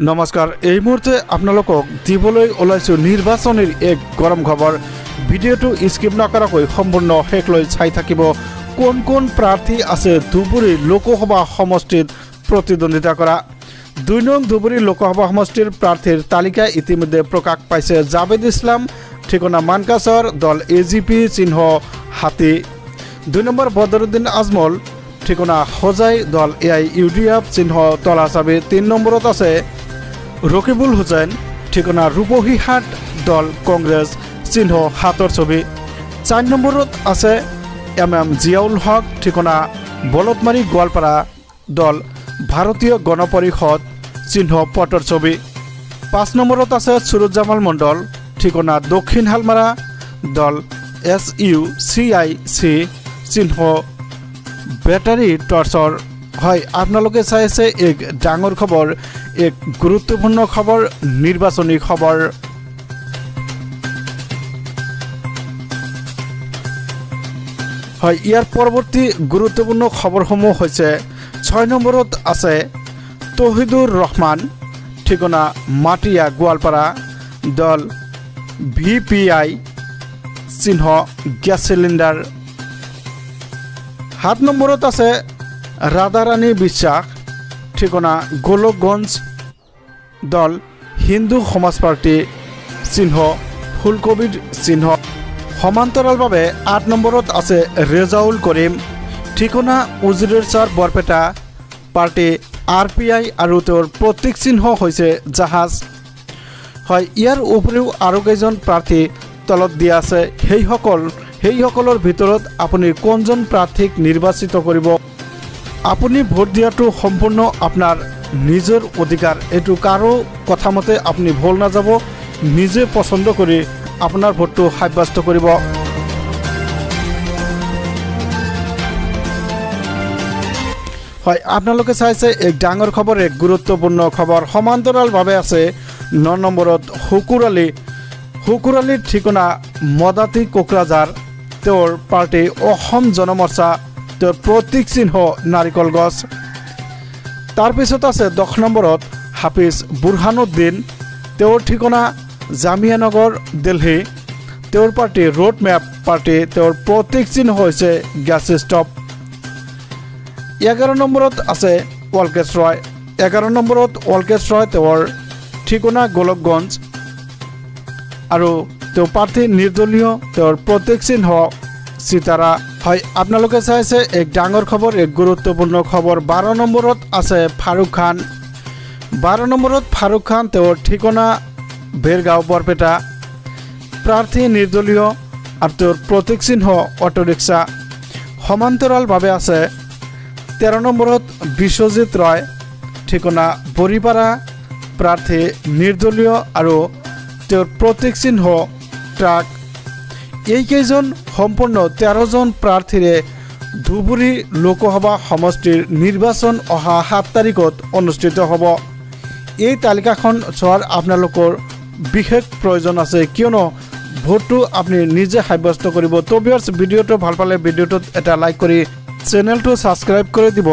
নমস্কাৰ, এই মুহূৰ্তে আপোনালোকক দিবলৈ ওলাইছোঁ নিৰ্বাচনীৰ এক গৰম খবৰ। ভিডিঅ'টো স্কিপ নকৰাকৈ সম্পূৰ্ণ শেষলৈ চাই থাকিব। কোন কোন প্ৰাৰ্থী আছে ধুবুৰী লোকসভা সমষ্টিত প্ৰতিদ্বন্দ্বিতা কৰা? 2 নং ধুবুৰী লোকসভা সমষ্টিৰ প্ৰাৰ্থীৰ তালিকা ইতিমধ্যে প্ৰকাশ পাইছে। জাভেদ ইছলাম, ঠিকনা মানকাচৰ, দল এজিপি, চিহ্ন হাতী। 2 নম্বৰ বদৰুদ্দিন আজমল, ঠিকনা হোজাই, দল এআইইউডিএফ, চিহ্ন তলা চাবি। 3 নম্বৰত আছে ৰকিবুল হুছেইন, ঠিকনা ৰূপহীহাট, দল কংগ্ৰেছ, চিহ্ন হাতৰ ছবি। 4 নম্বৰত আছে এম এম জিয়াউল হক, ঠিকনা বলদমাৰী গোৱালপাৰা, দল ভাৰতীয় গণ পৰিষদ, চিহ্ন পটৰ ছবি। 5 নম্বৰত আছে সুৰুজ্জামাল মণ্ডল, ঠিকনা দক্ষিণ হালমাৰা, দল SUCIC, চিহ্ন বেটাৰী টৰ্চৰ। হয়, আপোনালোকে চাই আছে এক ডাঙৰ খবৰ, এক গুৰুত্বপূৰ্ণ খবৰ, নিৰ্বাচনী খবৰ। হয়, ইয়াৰ পৰৱৰ্তী গুৰুত্বপূৰ্ণ খবৰসমূহ হৈছে 6 নম্বৰত আছে তহিদুৰ ৰহমান, ঠিকনা মাটিয়া গোৱালপাৰা, দল VPI, চিহ্ন গেছ চিলিণ্ডাৰ। 7 নম্বৰত আছে ৰাধাৰাণী বিশ্বাস, ঠিকনা গোলকগঞ্জ, দল হিন্দু সমাজ পাৰ্টি, চিহ্ন ফুলকবিৰ চিহ্ন। সমান্তৰালভাৱে 8 নম্বৰত আছে ৰেজাউল কৰিম, ঠিকনা উজিৰেশ্বৰ বৰপেটা, পাৰ্টি RPI আৰু তেওঁৰ প্ৰতীক চিহ্ন হৈছে জাহাজ। হয়, ইয়াৰ উপৰিও আৰু কেইজন প্ৰাৰ্থী তলত দিয়া আছে, সেইসকলৰ ভিতৰত আপুনি কোনজন প্ৰাৰ্থীক নিৰ্বাচিত কৰিব? আপুনি ভোট দিয়াটো সম্পূৰ্ণ আপোনাৰ নিজৰ অধিকাৰ, এইটো কাৰো কথামতে আপুনি ভোল নাযাব, নিজে পচন্দ কৰি আপোনাৰ ভোটটো সাব্যস্ত কৰিব। হয়, আপোনালোকে চাইছে এক ডাঙৰ খবৰ, এক গুৰুত্বপূৰ্ণ খবৰ। সমান্তৰালভাৱে আছে 9 নম্বৰত শুকুৰ আলী, শুকুৰ আলীৰ ঠিকনা মদাতি কোকৰাঝাৰ, তেওঁৰ পাৰ্টি অসম জনমৰ্চা, তেওঁৰ প্ৰতীক চিহ্ন নাৰিকল গছ। তাৰপিছত আছে 10 নম্বৰত হাফিজ বুৰহানুদ্দিন, তেওঁৰ ঠিকনা জামিয়ানগৰ দিল্লী, তেওঁৰ পাৰ্টি ৰোড মেপ পাৰ্টি, তেওঁৰ প্ৰতীক চিহ্ন হৈছে গেছ ষ্টভ। 11 নম্বৰত আছে অলকেশ ৰয়, 11 নম্বৰত অলকেশ ৰয়, তেওঁৰ ঠিকনা গোলকগঞ্জ আৰু তেওঁ প্ৰাৰ্থী নিৰ্দলীয়, তেওঁৰ প্ৰতীক চিহ্ন চিতাৰা। হয়, আপোনালোকে চাইছে এক ডাঙৰ খবৰ, এক গুৰুত্বপূৰ্ণ খবৰ। 12 নম্বৰত আছে ফাৰুক খান, 12 নম্বৰত ফাৰুক খান, তেওঁৰ ঠিকনা ভেৰগাঁও বৰপেটা, প্ৰাৰ্থী নিৰ্দলীয় আৰু তেওঁৰ প্ৰতীক চিহ্ন অটোৰিক্সা। সমান্তৰালভাৱে আছে 13 নম্বৰত বিশ্বজিৎ ৰয়, ঠিকনা বৰিপাৰা, প্ৰাৰ্থী নিৰ্দলীয় আৰু তেওঁৰ প্ৰতীক চিহ্ন ট্ৰাক। এইকেইজন সম্পূৰ্ণ 13জন প্ৰাৰ্থীৰে ধুবুৰী লোকসভা সমষ্টিৰ নিৰ্বাচন অহা 7 তাৰিখত অনুষ্ঠিত হ'ব। এই তালিকাখন চোৱাৰ আপোনালোকৰ বিশেষ প্ৰয়োজন আছে, কিয়নো ভোটটো আপুনি নিজে সাব্যস্ত কৰিব। তো ভিউয়াৰ্স, ভিডিঅ'টো ভাল পালে ভিডিঅ'টোত এটা লাইক কৰি চেনেলটো ছাবস্ক্ৰাইব কৰি দিব।